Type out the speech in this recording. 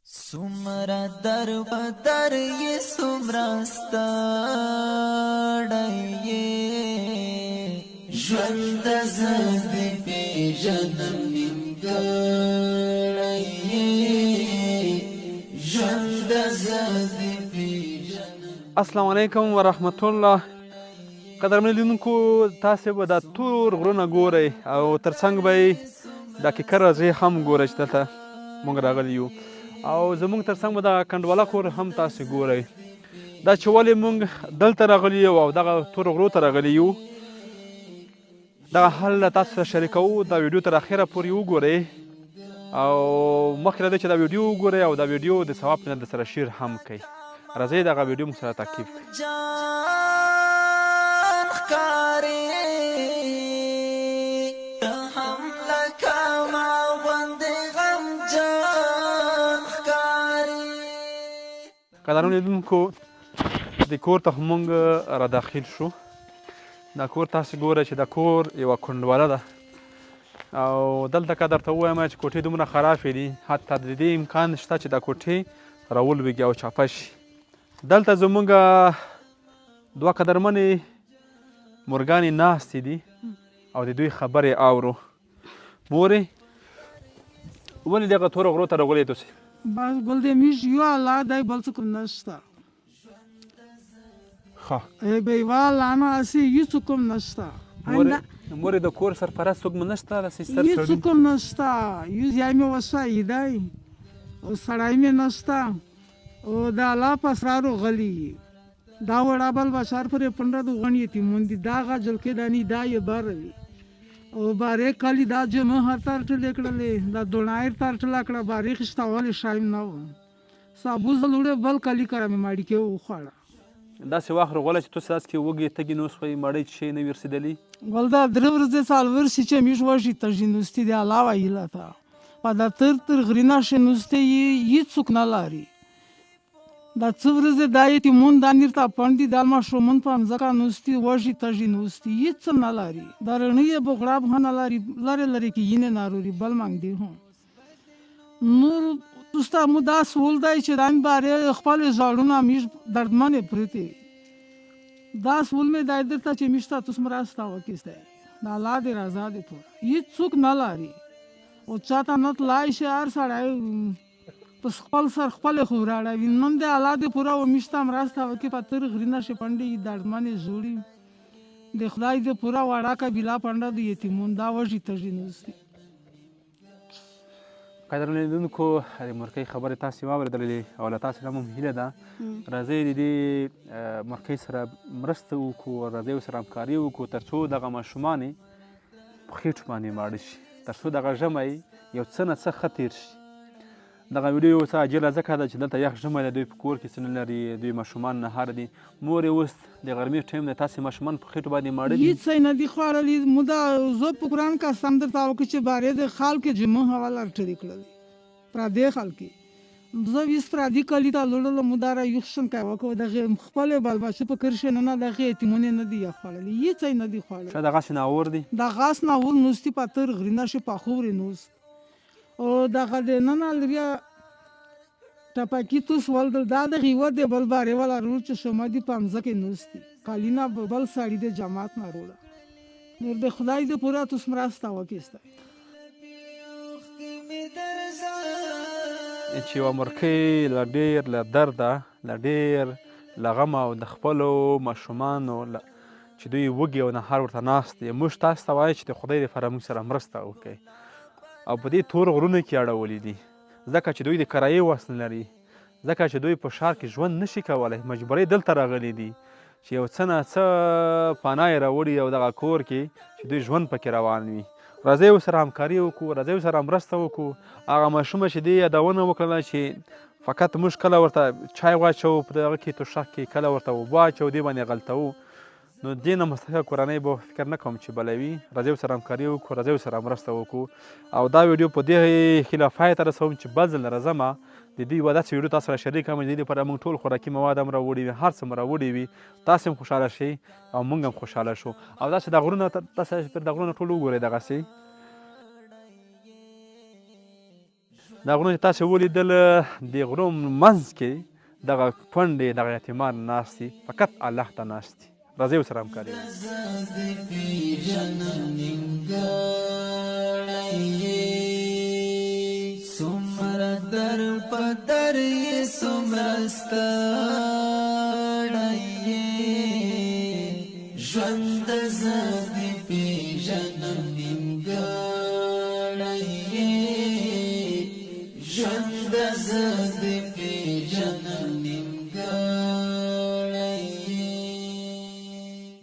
څومره در په در یې، څومره ستړی یې، ژوند زه دې پېژنم نیمګړی یې، ژوند زه دې پېژنم. السلام علیکم ورحمت الله. قدرمن لیدونکو، تاسو به دا تور غرونه ګورئ او ترڅنګ به یې دا کیکر ځای هم ګورئ چې دلته موږ راغلي یو، او زموږ ترڅنګ به دغه کنډواله کور هم تاسو ګورئ. دا چې ولې موږ دلته راغلي یو او دغه تور غرو ته راغلي یو، دغه حل له تاسو سره شریکوو. دا ویډیو تر اخره پورې وګورئ، او مخکې له دې چې دا ویډیو وګورئ او دا ویډیو د ثواب په نیت درسره شیر هم کړئ. راځئ دغه ویډیو موږ سره تعقیب کړئ. جان ښکارې ته هم لکه ما غوندې غمجن ښکارې. قدرمن لیدونکو، د کور ته خو مونږ را داخل شو. دا کور تاسو ګورئ چې دا کور یوه کنډواله ده، او دلته که درته ووایم چې کوټې دومره خرابې دي، حتی د دې امکان شته چې دا کوټې راولوېږي او چاپه شي. دلته زمونږ دوه قدرمنې مورګانې ناستې دي او د دوی خبرې اورو. مورې، ولې دغه تورو غرو ته راغلې تاسې؟ بس ګل دې میش یو الله دی، بل څوک نشته. ښه. ای به یوه الله نه هسې هیڅ حکم نشته. مورې، د کور سرپرست څوک مو نشته داسې ستر هیڅ سړي؟ حکم نشته. یو ځای مې وسایي دی او سړی مې نشته، او د الله په اسرارو غلي. دا وړه بل بشر پرې پنډه د غونډ یتیمون دي، دا غا جلکې دانی دا یې باره وي، او بارې کلی دا جمع هر ترټلې کړلې، دا دوڼایر ترټله کړه، بارې خشتولې شایم نه و سابو زلوړې بل کلی کره مې ماړیکې وخوړه. داسې وخت راغلی چې تاسو داسې کې وږي تږي نو سوئ، مړۍ چې شی نه وي رسېدلي؟ ول دا درې ورځې څلور شي چې میږ وږي تږي نوستي دي. الله ویله ته په دا تر تر غرینه شي نوستي یې هیڅوک نه لري. دا څه ورځې دا یتیمون دا نیرته پنډ دي، دا ماشومون په مځکه نوستي، وږي تږي نوستي، هیڅ نه لري. دا رڼۍ یې بغړاب هم نه لري، لرې لرې کې یینې ناروري بل منګ هم نور. تاسو مو دا سول دی چې دا بارې خپل ژړونه میږ دردمنې پرتې. دا سول مې دی درته چې میږ ته تاسو مرسته وکړئ، د الله دې رضا دې پوره. هیڅوک نه لري او چاته نه تلای شي، هر سړی پس خپل سر خپلې خو راړوي. نن د الله دې پوره و میږ ته مرسته وکړي. په تر غرینه شي پنډې دردمنې جوړي، د خدای دې پوره وړه قبیله پنډه د یتیمون دا وږي تږي نوستي. قدرمن لیدونکو، د مورکۍ خبرې تاسې واورېدلې او له تاسې نه هم هیله ده، راځئ د دې مورکۍ سره مرسته وکړو، راځئ ورسره همکاري وکړو، تر څو دغه ماشومان یې په خېټو باندې ماړه شي، تر څو دغه ژمی یو څه نه څه ښه تېر شي. دغه ویډیو یو څه عاجله ځکه ده چې دلته یخ ژمی دی، دوی په کور کې څه نه لري، دوی ماشومان نهار دي. مورې، اوس د غرمې ټایم دی، تاسې ماشومان په خېټو باندې ماړه دي؟ هیڅ یې نه دي خوړلي. مو دا زه په قرآن قسم درته وکړ چې بارې د خلک جمع هوا لرټلې کړلې پردې خلک. زه ویس پردي کلي ته لوړلم، مو دا را یوخ شنکی وکړ، دغې خپلې بلبچې په کرښې نه دغې یتیمونې نه دي خوړلي، هیڅ یې نه دي خوړلي. ښه، دغسې ناور دي؟ دغس ناور نوستي، په تر غرینه شي په خورې نوست. او دغه د نن الریا ټپکی توس ولدل، دا د غیوه د بل بارې والا رور چې شمه دي په مځکې نوستي، کالینا به بل سړي د جماعت نه روړه. نور د خدای د پوره توس مرسته وکیسته. چې یوه مورکۍ له ډېر له درده، له ډېر له غمه او د خپلو ماشومانو چې دوی وږي او نهار ورته ناست دي، موږ تاسو ته وایو چې د خدای لپاره موږ سره مرسته وکړئ، او په دې تور غرونو کې اړولي دي، ځکه چې دوی د کرایې وس نه لري، ځکه چې دوی په ښار کې ژوند نشي کولی، مجبورۍ دلته راغلي دي چې یو څه نه څه پناه یې راوړي او دغه کور کې چې دوی ژوند پکې روان وي. راځئ ورسره همکاري وکړو، راځئ ورسره مرسته وکړو. هغه ماشومه چې دې یادونه وکړله چې فقط موږ کله ورته چای واچوو په دغه کې توشک کې، کله ورته اوبه واچوو، دې باندې غلطوو، نو دې نه مستحقه کورنۍ به فکر نه کوم چې بله وي. راځئ ورسره همکاري وکړو، راځئ ورسره مرسته وکړو، او دا ویډیو په دې هیله پای ته رسوم چې بل ځل راځم د دوی یوه داسې ویډیو تاسو سره شریک کړم چې د دې لپاره موږ ټول خوراکي مواد هم راوړي وي، هر څه مو راوړي وي، تاسې هم خوشحاله شئ او موږ هم خوشحاله شو. او داسې دا غرونه تاسې پر دا غرونه ټول وګورئ، دغسې دا غرونه چې تاسو ولیدل، د غرو منځ کې دغه کونډې، دغه یتیمان ناست دي، فقط الله ته ناست دي. راځئ ورسره همکاري وکړو. څومره در په در یې، څومره ستړی یې، ژوند زه دې پېژنم نیمګړی یې، ژوند زه دې